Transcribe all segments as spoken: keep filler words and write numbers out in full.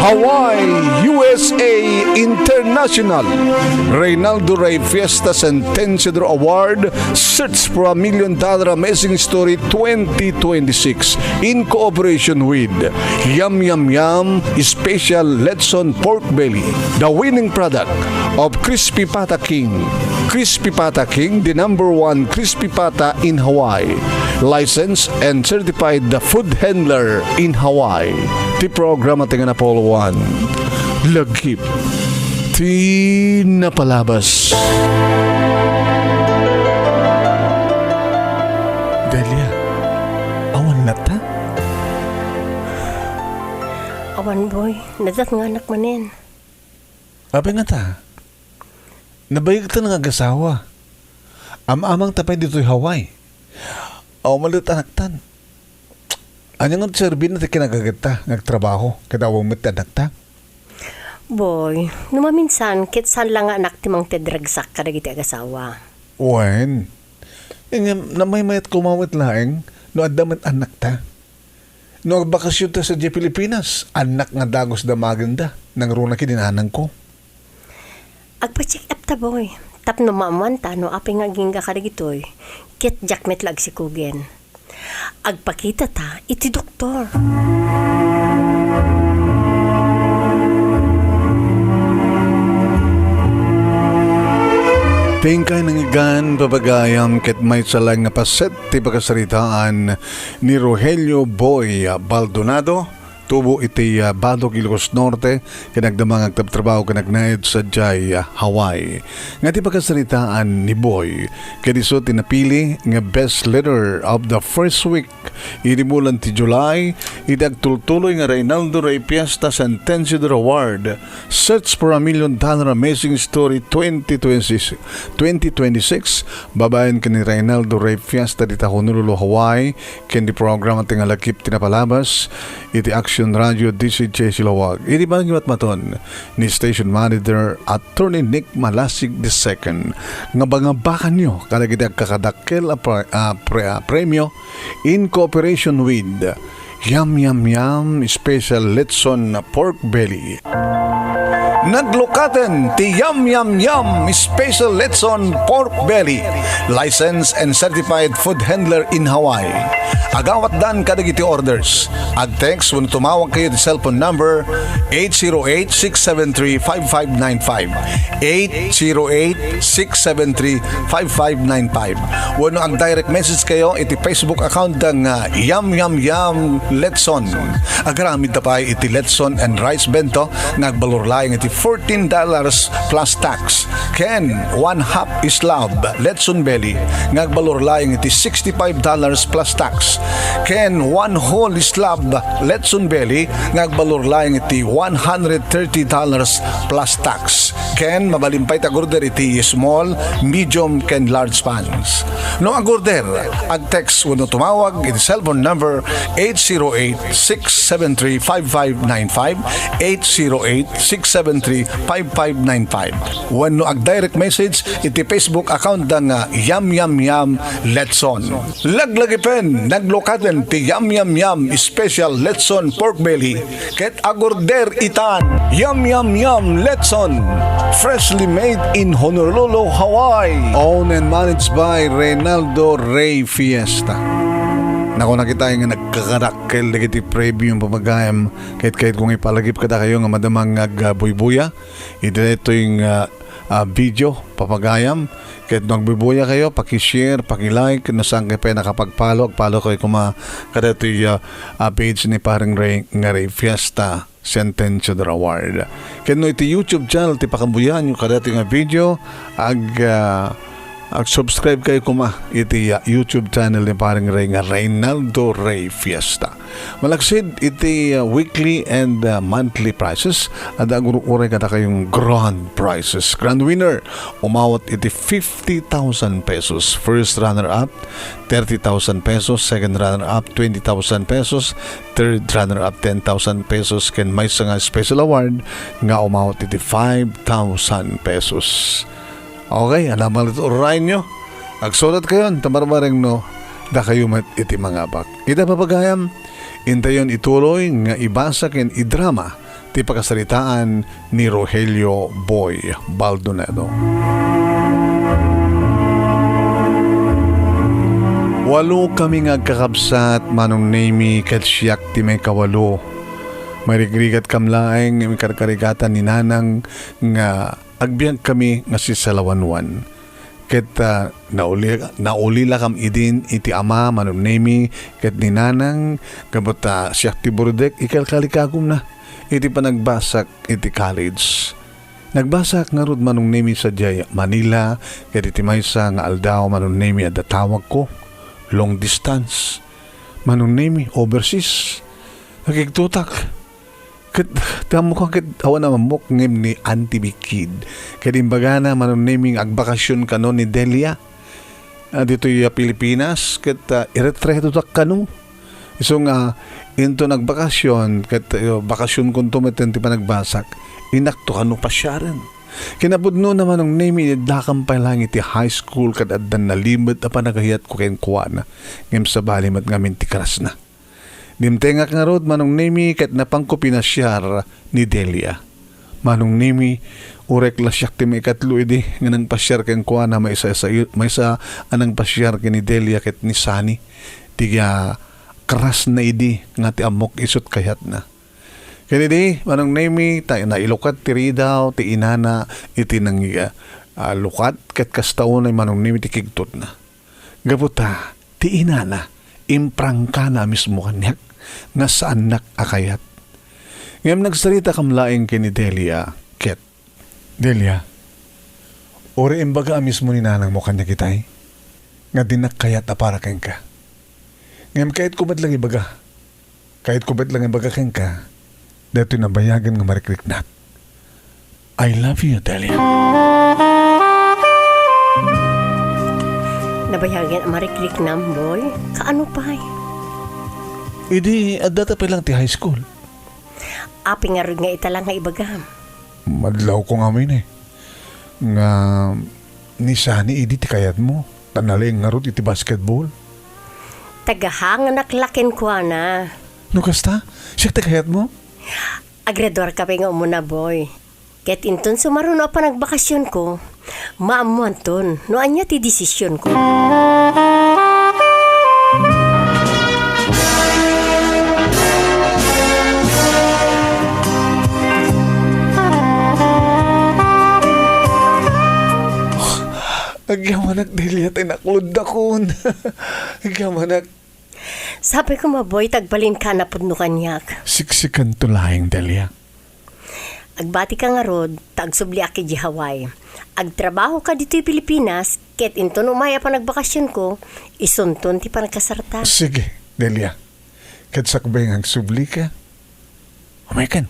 Hawaii, U S A International. Reynaldo Rey Fiesta Sentenciador Award, Search for a Million Dollar Amazing Story twenty twenty-six, in cooperation with Yum Yum Yum Special Letson Pork Belly, the winning product of Crispy Pata King. Crispy Pata King, the number one crispy pata in Hawaii. Licensed and certified the food handler in Hawaii. Ti programa ti nga napulwan. Lagip ti napalabas. Delia, awan latta? Awan, Boy. Nadatnganak manen. Apay ngata? Nabayagta nga agasawa. Am-amangta pay ditoy Hawaii. Awan met anaktan. Ania nga serbina ti kinagagetta nga agtrabaho ket awan met ti anakta? Boy, no maminsan, ket saan la nga anak ti mangted ragsak kadagiti agasawa. Wen, ngem namaymayat koma met laeng no adda met anakta. No agbakasionta sadiay Pilipinas, annak nga dagus damagenda, nangruna ken ni nanangko. Agpa-check up ta, Boy. Tapno maammoanta no apay nga agingga kadagitoy, ket diak met la agsikugen. Agpakitata iti doktor. Ti inkay nangngegan, papagayam, ket maysa laeng nga paset ti pakasaritaan ni Rogelio Boy Baldonado, tubo iti, ah, Badog, Ilocos Norte, ken agdama nga agtabtrabaho ken agnaed sadiay, ah, Hawaii. Nga ti pakasaritaan ni Boy, ket isu ti napili nga best leader of the first week idi bulan ti July, iti agtultuloy nga Reynaldo Rey Fiesta Sentenciador Award, Search for a Million Dollar Amazing Story twenty twenty-six, twenty twenty-six, babaen ken ni Reynaldo Rey Fiesta dita Honolulu, Hawaii, ken di programa ti nga Lagip ti Napalabas iti Action Radio D C J Silawag. Iti panangimatmaton ni Station Manager Attorney Nick Malasig the second, nga bangabakanyo kadagiti agkakadakkel a pre-, a pre-, a premio in cooperation with Yum Yum Yum Special Letson Pork Belly. Naglukaten ti Yum Yum Yum Special Letson Pork Belly, licensed and certified food handler in Hawaii. Agawatdan kadagiti orders. Ag-text wenno tumawag kayo ti cellphone number eight zero eight, six seven three, five five nine five, eight zero eight, six seven three, five five nine five. Wenno ag-direct message kayo iti Facebook account da nga Yum Yum Yum Letson. Agaramid ta pay iti Letson and rice bento nga agbalor laeng iti fourteen dollars plus tax, ken one half slab Letson belly nga agbalor laeng iti sixty-five dollars plus tax, ken one whole slab Letson belly nga agbalor laeng iti one hundred thirty dollars plus tax. Ken mabalin pay ti ag-order iti small, medium, ken large pans. No ag-order, ag-text wenno tumawag iti cellphone number eight zero eight, six seven three, five five nine five, eight zero eight, six seven three, five five nine five. Wenno ag-direct message iti Facebook account da nga Yum Yum Yum Letson. Laglagipen, naglukaten ti Yum Yum Yum Special Letson Pork Belly ket ag-order itan. Yum Yum Yum Letson, freshly made in Honolulu, Hawaii. Owned and managed by Reynaldo Rey Fiesta. Naku, nakita nga nagkakarakkel dagiti premium, papagayam, ket kayatko nga ipalagip kadakayo nga madama nga agbuybuya iti daytoy nga, ah, video, papagayam. Ket no agbuybuya kayo, paki-share, paki-like, no saan kayo pay nakapag-follow, ag-follow kayo koma kadaytoy, ah, ah, page ni Pareng Rey nga Rey Fiesta Sentenciador Award. Ket no iti YouTube channel ti pakabuyaanyo kadaytoy nga video, ag, ah, ag-subscribe kayo koma iti, ah, YouTube channel ni Pareng Rey nga Reynaldo Rey Fiesta. Malaksid iti, uh, weekly and, uh, monthly prizes, adda agur-uray kadakayong grand prizes. Grand winner, umawat iti fifty thousand pesos. First runner-up, thirty thousand pesos. Second runner-up, twenty thousand pesos. Third runner-up, ten thousand pesos. Ken maysa nga special award nga umawat iti five thousand pesos. Okay, alam mo, uray nyo. Agsurat kayon, ta barbareng no, dakayo met iti mangabak. Ita, papagayam, intayon ituloy nga ibasa ken idrama Iti pakasaritaan ni Rogelio Boy Baldonedo. Walo kami nga agkakabsat, Manong Nemi, ket siak ti maikawalo. Marigrigat kam laeng nga ikarkarigatan ni Nanang nga agbiag kami nga sisalawanwan. Ket, ah, nauli-, naulila kam idin iti ama, Manong Nemi, ket ni Nanang, gapu ta siak ti burdek, ikalkalikagumna iti panagbasak iti college. Nagbasak ngarud, Manong Nemi, sadiay Manila, ket iti maysa nga aldaw, Manong Nemi, adda tawagko, long distance. Manong Nemi, overseas. Nakigtotak. Ket, ti ammok ket awan a mammok ngem ni Auntie Bikid. Ket imbagana, Manong Nemi, nga agbakasyon kano ni Delia. Ah, ditoy, ah, Pilipinas, ket, ah, iretretotak kano. Isu nga, inton agbakasyon, ket, ah, bakasyonkon to met ti panagbasak, inakto kano pasiaren. Kinapudnona, Manong Nemi, iddakam pay laeng iti high school, ket adda nalimed a panagayatko kenkuana, ngem sabali met ngamin ti krasna. Dimtengak ngarud, Manong Nemi, ket napanko pinasiar ni Delia. Manong Nemi, uray la siak ti maikatlo idi nga nangpasiar kenkuana, maysa, maysa a nangpasiar ken ni Delia ket ni Sunny. Ti, ah, krasna idi nga ti ammok isut kayatna. Ket idi, Manong Nemi, ta nailukat ti ridaw ti inana iti nang-, ah, lukat, ket kasta unay, Manong Nemi, ti kigtotna. Gapu ta, ti inana, imprangkana a mismo kaniak nga saannak a kayat. Ngem nagsaritakam laeng ken ni Delia, ket, "Delia, uray imbaga a mismo ni nanangmo kaniak itay, nga dinak kayat a para kenka. Ngem kayatko met laeng ibaga, Kayatko met laeng ibaga kenka, daytoy nabayagen nga marikriknak. I love you, Delia." Nabayagen a marikriknam, Boy? Kaano pay? Idi, adda ta pay laeng ti high school. Apay ngarud nga ita laeng nga ibagam? Madlawko ngamin eh. Nga ni Sunny idi ti kayatmo, ta nalaing ngarud iti basketball. Tagahanganak la kenkuana. No kasta, siak ti kayatmo? Agraduarka pay nga umuna, Boy. Ket inton sumaruno a panagbakasionko, maammoanton no ania ti desisionko. Agyamanak, Delia, ta inakloddakon. Agyamanak. Sapay koma, Boy, ta agbalinka a napudno kaniak. Siksikanto laeng, Delia. Agbatika ngarud, ta agsubliak idiay Hawaii. Agtrabahoka ditoy Pilipinas, ket inton umay a panagbakasionko, isunton ti panagkasarta. Sige, Delia. Ket sakbay nga agsublika, umaykan.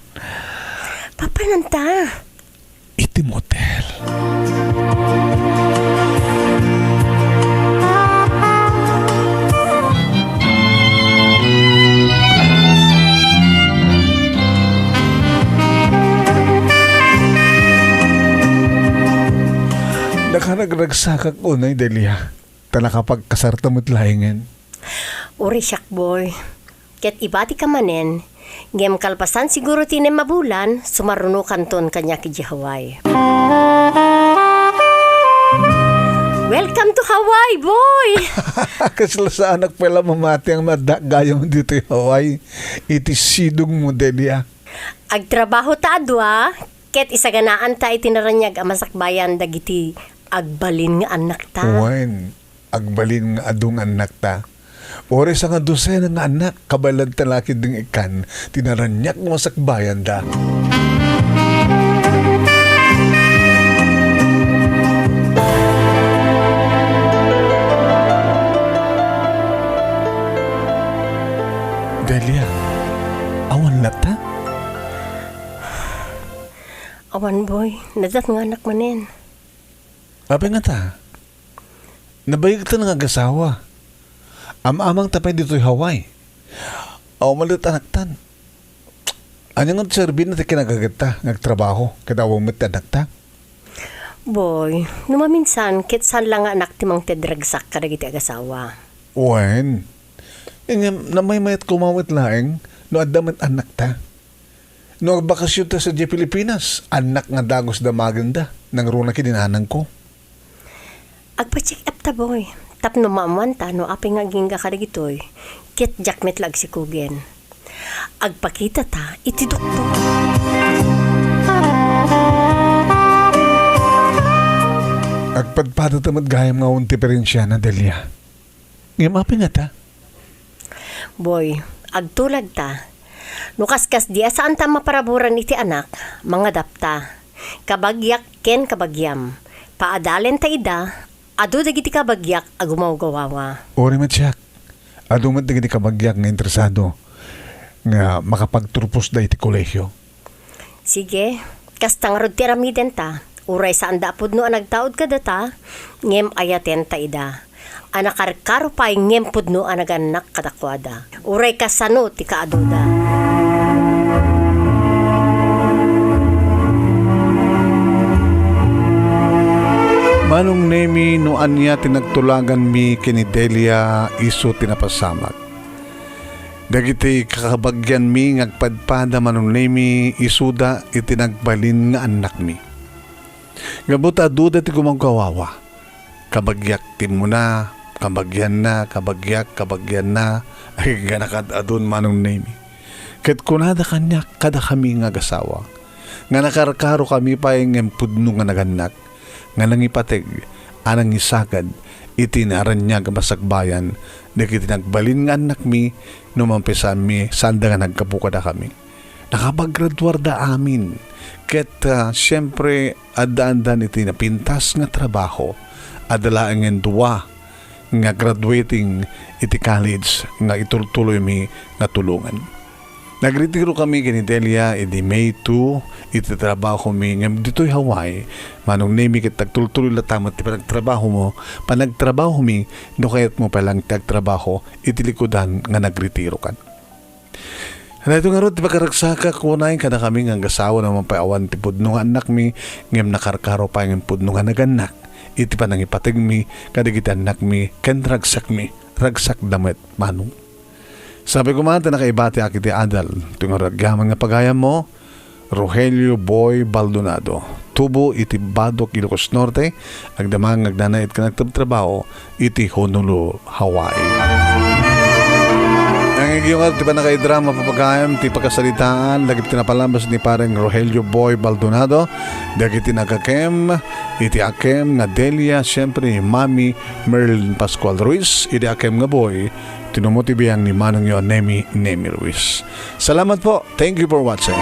Papananta? Iti motel. Nakaragragsakak unay, Delia, ta nakapagkasarta met laengen. Uray siak, Boy. Ket ibatika manen, ngem kalpasan siguro ti nem a bulan, sumarunokanton kaniak idiay Hawaii. Welcome to Hawaii, Boy! Kasla saanak pay la mamati nga addaak gayam ditoy Hawaii, iti sidongmo, Delia. Agtrabaho ta a dua, ket isaganaan ta iti naraniag a masakbayan dagiti agbalin nga annakta. Wen, agbalin nga adu nga annakta. Uray sanga dosena nga annak, kabaelan ta la ketdin nga ikkan ti naraniag nga masakbayanda. Delia, awan latta? Awan, Boy. Nadatnganak manen. Apay ngata? Nabayagtan nga agasawa. Am-amangta pay ditoy Hawaii. Awan met anaktan. Ania nga serbina ti kinagagetta nga agtrabaho ket awan met ti anakta? Boy, no maminsan, ket saan la nga annak ti mangted ragsak kadagiti agasawa. Wen, ngem namaymayat koma met laeng no adda met anakta. No agbakasyon ta sadiay Pilipinas, annak nga dagus damagenda, nangruna ken ni nanangko. Agpa-check up ta, boy. Tapno maammoanta no apay nga agingga kadagitoy, ket diak met la agsikugen. Agpakita ta iti doktor. Agpadpada ta met gayam nga awan diferensiana, Delia. Ngem apay ngata? Boy, agtulag ta. No kaskas di a saan ta maparaburan iti anak, mangadap ta. Kabagiak ken kabagiam. Paadalen ta ida, adu dagiti kabagiak a gumawgawawa. Uray met siak. Adu met dagiti kabagiak nga interesado nga makapagturposda iti kolehio. Sige, kasta ngarud ti aramidenta. Uray saanda a pudno a nagtaud kadata, ngem ayatenta ida. A nakarkaro pay ngem pudno a nagannak kadakuada. Uray kasano ti kaaduda. Manong Nemi, no ania ti nagtulaganmi ken ni Delia, isu ti napasamak. Dagiti kakabagianmi nga agpadpada, Manong Nemi, isuda iti nagbalin nga annakmi. Gapu ta aduda ti gumawgawawa. Kabagiak ti immuna, kabagianna, kabagiak, kabagianna, agingga kad-adun, Manong Nemi. Ket kunada kaniak kadakami nga agasawa, nga nakarkarokami pay ngem pudno nga nagannak, nga nangipateg a nangisagad iti naaraniag a masakbayan dagiti nagbalin nga annakmi no mampisanmi, saanda nga naggapu kadakami. Nakapaggraduarda amin. Ket, ah, siempre, addaandan iti napintas nga trabaho. Adda laengen dua nga graduating iti college nga itultuloymi nga tulongan. Nagretirokami ken ni Delia idi May two iti trabahomi ngem ditoy Hawaii. Manong Nemi, ket agtultuloy latta met ti panagtrabahomo, panagtrabahomi, no kayatmo pay laeng ti agtrabaho iti likudan nga nagretirokan. Daytoy ngarud ti pakaragsakak unay kadakami nga agasawa no man pay awan ti pudno nga annakmi, ngem nakarkaro pay ngem pudno nga nagannak iti panangipategmi kadagiti annakmi ken ragsakmi, ragsakda met, Manong. Sapay koma ta nakaibatiak iti adal, ti ngarud agyaman nga pagayammo, Rogelio Boy Baldonado, tubo iti Badoc, Ilocos Norte, agdamag nga agnanaed ken agtrabtrabaho iti Honolulu, Hawaii. Nangigayat ti pannakaidrama, papagayam ti pakasaritaan dagiti napalabas ni Pareng Rogelio Boy Baldonado, dagiti nagakem iti akem nga Delia, siempre ni Mami Merlin Pascual Ruiz, idi akem nga Boy, tinummo ti biang ni manongyo a Nemi, Nemi Ruiz. Salamat po. Thank you for watching.